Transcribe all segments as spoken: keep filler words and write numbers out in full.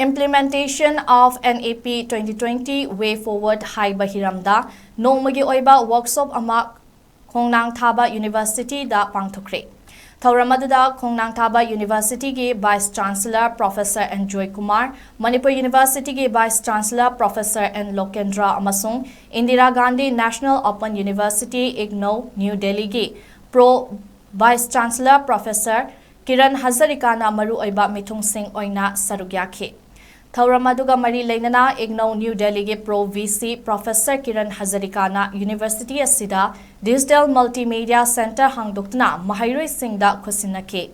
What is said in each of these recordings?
Implementation of N A P twenty twenty Way Forward ꯍꯥꯏꯕ ꯍꯤꯔꯝꯗ ꯅꯣꯡꯃꯒꯤ ꯑꯣꯏꯕ ꯋꯥꯔꯛꯁꯣꯞ ꯑꯃ ꯈꯣꯡꯅꯥꯡ ꯊꯥꯕ ꯌꯨꯅꯤꯚꯔꯁꯤꯇꯤꯗ ꯄꯥꯡꯊꯣꯛꯈ꯭ꯔꯦ꯫ ꯊꯧꯔꯝ ꯑꯗꯨꯗ ꯈꯣꯡꯅꯥꯡ ꯊꯥꯕ ꯌꯨꯅꯤꯚꯔꯁꯤꯇꯤꯒꯤ vice chancellor professor N Joykumar, Manipur ꯌꯨꯅꯤꯚꯔꯁꯤꯇꯤꯒꯤ vice chancellor professor N Lokendra ꯑꯃꯁꯨꯡ Indira Gandhi national open university, IGNOU, new ꯗꯦꯜꯂꯤꯒꯤ pro vice chancellor professor Kiran ꯍꯖꯥꯔꯤꯀꯥꯅ ꯃꯔꯨꯑꯣꯏꯕ ꯃꯤꯊꯨꯡꯁꯤꯡ ꯑꯣꯏꯅ ꯁꯔꯨꯛ ꯌꯥꯈꯤ꯫ ꯊꯧꯔꯝ ꯑꯗꯨꯒ ꯃꯔꯤ ꯂꯩꯅꯅ ꯏꯒꯅꯧ ꯅ꯭ꯌꯨ ꯗꯦꯜꯂꯤꯒꯤ pro V C professor Kiran ꯍꯖꯥꯔꯤꯀꯥꯅ ꯌꯨꯅꯤꯚꯔꯁꯤꯇꯤ ꯑꯁꯤꯗ ꯗꯤꯖꯤꯇꯦꯜ ꯃꯜꯇꯤꯃꯦꯗꯤꯌꯥ ꯁꯦꯟꯇꯔ ꯍꯥꯡꯗꯣꯛꯇꯨꯅ ꯃꯍꯩꯔꯣꯏꯁꯤꯡꯗ ꯈꯨꯠꯁꯤꯟꯅꯈꯤ꯫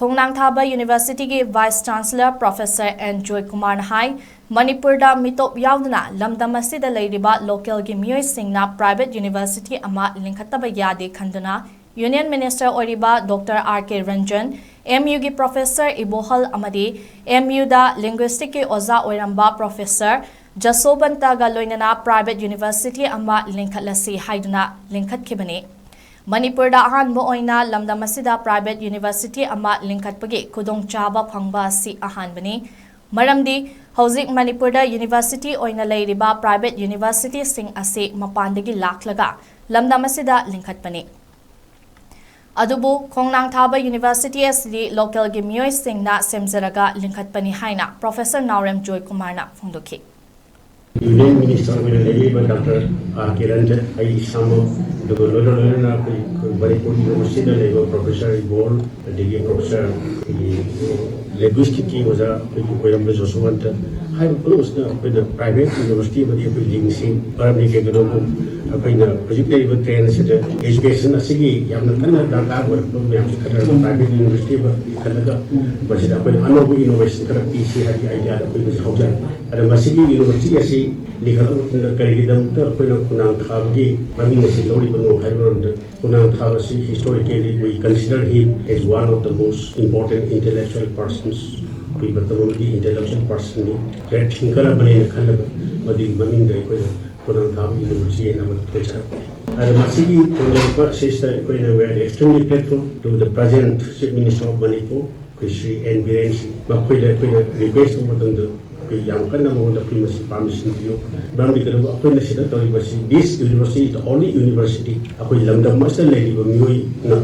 ꯈꯣꯡꯅꯥꯡ ꯊꯥꯕ ꯌꯨꯅꯤꯚꯔꯁꯤꯇꯤꯒꯤ ꯚꯥꯏꯁ ꯆꯥꯟꯁꯦꯂꯔ ꯄ꯭ꯔꯣꯐꯦꯁꯔ ꯑꯦꯟ ꯖꯣꯏꯀꯨꯃꯥꯔꯅ ꯍꯥꯏ, ꯃꯅꯤꯄꯨꯔꯗ ꯃꯤꯇꯣꯞ ꯌꯥꯎꯗꯅ ꯂꯝꯗꯝ ꯑꯁꯤꯗ ꯂꯩꯔꯤꯕ ꯂꯣꯀꯦꯜꯒꯤ ꯃꯤꯑꯣꯏꯁꯤꯡꯅ ꯄ꯭ꯔꯥꯏꯚꯦꯠ ꯌꯨꯅꯤꯚꯔꯁꯤꯇꯤ ꯑꯃ ꯂꯤꯡꯈꯠꯇꯕ ꯌꯥꯗꯦ ꯈꯟꯗꯨꯅ ꯌꯨꯅꯤꯌꯟ ꯃꯤꯅꯤꯁꯇꯔ ꯑꯣꯏꯔꯤꯕ ꯗꯣꯛꯇꯔ ꯑꯥꯔ ꯀꯦ ꯔꯟꯖꯟ, ꯑꯦꯝ ꯌꯨꯒꯤ ꯄ꯭ꯔꯣꯐꯦꯁꯔ ꯏꯕꯣꯍꯜ ꯑꯃꯗꯤ ꯑꯦꯝ ꯌꯨꯗ ꯂꯤꯡꯒ꯭ꯋꯤꯁꯇꯤꯛꯀꯤ ꯑꯣꯖꯥ ꯑꯣꯏꯔꯝꯕ ꯄ꯭ꯔꯣꯐꯦꯁꯔ ꯖꯁꯣꯕꯟꯇꯒ ꯂꯣꯏꯅꯅ ꯄ꯭ꯔꯥꯏꯚꯦꯠ ꯌꯨꯅꯤꯚꯔꯁꯤꯇꯤ ꯑꯃ ꯂꯤꯡꯈꯠꯂꯁꯤ ꯍꯥꯏꯗꯨꯅ ꯂꯤꯡꯈꯠꯈꯤꯕꯅꯤ꯫ ꯃꯅꯤꯄꯨꯔꯗ ꯑꯍꯥꯟꯕ ꯑꯣꯏꯅ ꯂꯝꯗꯝ ꯑꯁꯤꯗ ꯄ꯭ꯔꯥꯏꯚꯦꯠ ꯌꯨꯅꯤꯚꯔꯁꯤꯇꯤ ꯑꯃ ꯂꯤꯡꯈꯠꯄꯒꯤ ꯈꯨꯗꯣꯡꯆꯥꯕ ꯐꯪꯕ ꯑꯁꯤ ꯑꯍꯥꯟꯕꯅꯤ꯫ ꯃꯔꯝꯗꯤ ꯍꯧꯖꯤꯛ ꯃꯅꯤꯄꯨꯔꯗ ꯌꯨꯅꯤꯚꯔꯁꯤꯇꯤ ꯑꯣꯏꯅ ꯂꯩꯔꯤꯕ ꯄ꯭ꯔꯥꯏꯚꯦꯠ ꯌꯨꯅꯤꯚꯔꯁꯤꯇꯤꯁꯤꯡ ꯑꯁꯤ ꯃꯄꯥꯟꯗꯒꯤ ꯂꯥꯛꯂꯒ ꯂꯝꯗꯝ ꯑꯁꯤꯗ ꯂꯤꯡꯈꯠꯄꯅꯤ꯫ ꯑꯗꯨꯕꯨ ꯈꯣꯡꯅꯥꯡ ꯊꯥꯕ ꯌꯨꯅꯤꯚꯔꯁꯤꯇꯤ ꯑꯁꯤꯗꯤ ꯂꯣꯀꯦꯜꯒꯤ ꯃꯤꯑꯣꯏꯁꯤꯡꯅ ꯁꯦꯝꯖꯔꯒ ꯂꯤꯡꯈꯠꯄꯅꯤ ꯍꯥꯏꯅ ꯄ꯭ꯔꯣꯐꯦꯁꯔ ꯅꯥꯎꯔꯦꯝ ꯖꯣꯏꯀꯨꯃꯥꯔꯅ ꯐꯣꯡꯗꯣꯛꯈꯤ꯫ ꯌꯨꯅꯤꯌꯟ ꯃꯤꯅꯤꯁꯇꯔ ꯑꯣꯏꯅ ꯂꯩꯔꯤꯕ ꯗꯥꯛꯇꯔ ꯑꯥꯔ ꯀꯦ ꯔꯟꯖꯟ, ꯑꯩ ꯏꯁꯥꯃꯛ, ꯑꯗꯨꯒ ꯂꯣꯏꯅ ꯂꯣꯏꯅꯅ ꯑꯩꯈꯣꯏ ꯑꯩꯈꯣꯏ ꯃꯅꯤꯄꯨꯔ ꯌꯨꯅꯤꯚꯔꯁꯤꯇꯤꯗ ꯂꯩꯕ ꯄ꯭ꯔꯣꯐꯦꯁꯔ ꯏꯕꯣꯜ, ꯑꯗꯒꯤ ꯄ꯭ꯔꯣꯐꯦꯁꯔ ꯑꯩꯈꯣꯏꯒꯤ ꯂꯦꯡꯒ꯭ꯋꯤꯁꯇꯤꯛꯀꯤ ꯑꯣꯖꯥ ꯑꯩꯈꯣꯏꯒꯤ ꯑꯣꯏꯔꯝꯕ ꯖꯣꯁꯣꯋꯟꯇ ꯍꯥꯏꯔꯤꯕ ꯄꯨꯝꯅꯃꯛꯁꯤꯅ ꯑꯩꯈꯣꯏꯅ ꯄ꯭ꯔꯥꯏꯚꯦꯠ ꯌꯨꯅꯤꯚꯔꯁꯤꯇꯤ ꯑꯃꯗꯤ ꯑꯩꯈꯣꯏ ꯂꯤꯡꯁꯤ꯫ ꯃꯔꯝꯗꯤ ꯀꯩꯒꯤꯅꯣꯕꯨ ꯑꯩꯈꯣꯏꯅ ꯍꯧꯖꯤꯛ ꯂꯩꯔꯤꯕ ꯇ꯭ꯔꯦꯟ ꯑꯁꯤꯗ ꯑꯦꯖꯨꯀꯦꯁꯟ ꯑꯁꯤꯒꯤ ꯌꯥꯝꯅ ꯀꯟꯅ ꯗꯔꯀꯥꯔ ꯑꯣꯏꯔꯛꯄ ꯃꯌꯥꯝꯁꯤ ꯈꯟꯅꯔꯒ ꯄ꯭ꯔꯥꯏꯚꯦꯠ ꯌꯨꯅꯤꯚꯔꯁꯤꯇꯤ ꯑꯃ ꯂꯤꯡꯈꯠꯂꯒ ꯃꯁꯤꯗ ꯑꯩꯈꯣꯏꯅ ꯑꯅꯧꯕ ꯏꯅꯣꯚꯦꯁꯟ ꯈꯔ ꯄꯤꯁꯤ ꯍꯥꯏꯕꯒꯤ ꯑꯥꯏꯗꯤꯌꯥꯗ ꯑꯩꯈꯣꯏ ꯃꯁꯤ ꯍꯧꯖꯔꯛꯄꯅꯤ꯫ ꯑꯗ ꯃꯁꯤꯒꯤ ꯌꯨꯅꯤꯚꯔꯁꯤꯇꯤ ꯑꯁꯤ ꯂꯤꯡꯈꯠꯂꯕ ꯃꯇꯨꯡꯗ ꯀꯔꯤꯒꯤꯗꯃꯛꯇ ꯑꯩꯈꯣꯏꯅ ꯈꯣꯡꯅꯥꯡ ꯊꯥꯕꯒꯤ ꯃꯃꯤꯡ ꯑꯁꯤ ꯂꯧꯔꯤꯕꯅꯣ ꯍꯥꯏꯕ ꯃꯔꯝꯗ, ꯈꯣꯡꯅꯥꯡ ꯊꯥꯕ ꯑꯁꯤ historically we consider him as one of the most important intellectual persons, ꯑꯩꯈꯣꯏ ꯃꯇꯝ ꯑꯃꯒꯤ intellectual personꯅꯤ, great thinker ꯑꯃꯅꯦꯅ ꯈꯜꯂꯒ ꯃꯗꯨꯒꯤ ꯃꯃꯤꯡꯗ ꯑꯩꯈꯣꯏꯅ ꯈꯣꯡꯅꯥꯡ ꯊꯥꯕ ꯌꯨꯅꯤꯚꯔꯁꯤꯇꯤ ꯍꯥꯏꯅ ꯑꯃ ꯊꯣꯟꯖꯔꯛꯄꯅꯤ꯫ ꯑꯗ ꯃꯁꯤꯒꯤ ꯊꯣꯟꯖꯔꯛꯄ ꯑꯁꯤꯗ ꯑꯩꯈꯣꯏꯅ we are extremely grateful to the present Chief Minister of Manipur, ꯑꯩꯈꯣꯏ ꯁ꯭ꯔꯤ ꯑꯦꯟ ꯕꯤꯔꯦꯟ ꯁꯤꯡ, ꯃꯈꯣꯏꯗ ꯑꯩꯈꯣꯏꯅ ꯔꯤꯀ꯭ꯋꯦꯁ ꯇꯧꯕ ꯃꯇꯝꯗ ꯑꯩꯈꯣꯏ ꯌꯥꯝ ꯀꯟꯅ ꯃꯉꯣꯟꯗ ꯑꯩꯈꯣꯏ ꯃꯁꯤ ꯄꯥꯔꯃꯤꯁꯟ ꯄꯤꯌꯨ꯫ ꯃꯔꯝꯗꯤ ꯀꯩꯗꯧꯕ ꯑꯩꯈꯣꯏꯅ ꯁꯤꯗ ꯇꯧꯔꯤꯕꯁꯤ, this university is the only university, ꯑꯩꯈꯣꯏ ꯂꯝꯗꯝ ꯑꯁꯤꯗ ꯂꯩꯔꯤꯕ ꯃꯤꯑꯣꯏꯅ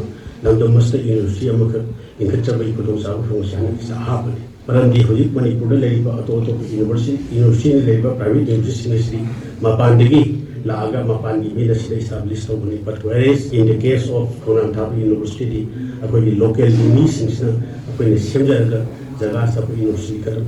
ꯂꯝꯗꯝ ꯑꯁꯤꯗ ꯌꯨꯅꯤꯚꯔꯁꯤꯇꯤ ꯑꯃꯈꯛ ꯂꯤꯡꯈꯠꯆꯕꯒꯤ ꯈꯨꯗꯣꯡꯆꯥꯕ ꯐꯪꯕꯁꯤ ꯍꯟꯗꯛꯀꯤꯁꯤꯗ ꯑꯍꯥꯟꯕꯅꯤ꯫ ꯃꯔꯝꯗꯤ ꯍꯧꯖꯤꯛ ꯃꯅꯤꯄꯨꯔꯗ ꯂꯩꯔꯤꯕ ꯑꯇꯣꯞ ꯑꯇꯣꯞꯄ ꯌꯨꯅꯤꯚꯔꯁꯤꯇꯤ, ꯌꯨꯅꯤꯚꯔꯁꯤꯇꯤꯅ ꯂꯩꯔꯤꯕ ꯄ꯭ꯔꯥꯏꯚꯦꯠ ꯌꯨꯅꯤꯚꯔꯁꯤꯇꯤꯁꯤꯡ ꯑꯁꯤꯗꯤ ꯃꯄꯥꯟꯗꯒꯤ ꯂꯥꯛꯑꯒ ꯃꯄꯥꯟꯒꯤ ꯃꯤꯅ ꯁꯤꯗ ꯏꯁꯇꯥꯕ꯭ꯂꯤꯁ ꯇꯧꯕꯅꯤ꯫ But whereas in the case of ꯈꯣꯡꯅꯥꯡ ꯊꯥꯕ ꯌꯨꯅꯤꯚꯔꯁꯤꯇꯤꯗꯤ ꯑꯩꯈꯣꯏꯒꯤ ꯂꯣꯀꯦꯜꯒꯤ ꯃꯤꯁꯤꯡꯁꯤꯅ ꯑꯩꯈꯣꯏꯅ ꯁꯦꯝꯖꯔꯒ ꯖꯒꯥ ꯆꯠꯄ ꯌꯨꯅꯤꯚꯔꯁꯤꯇꯤ ꯈꯔ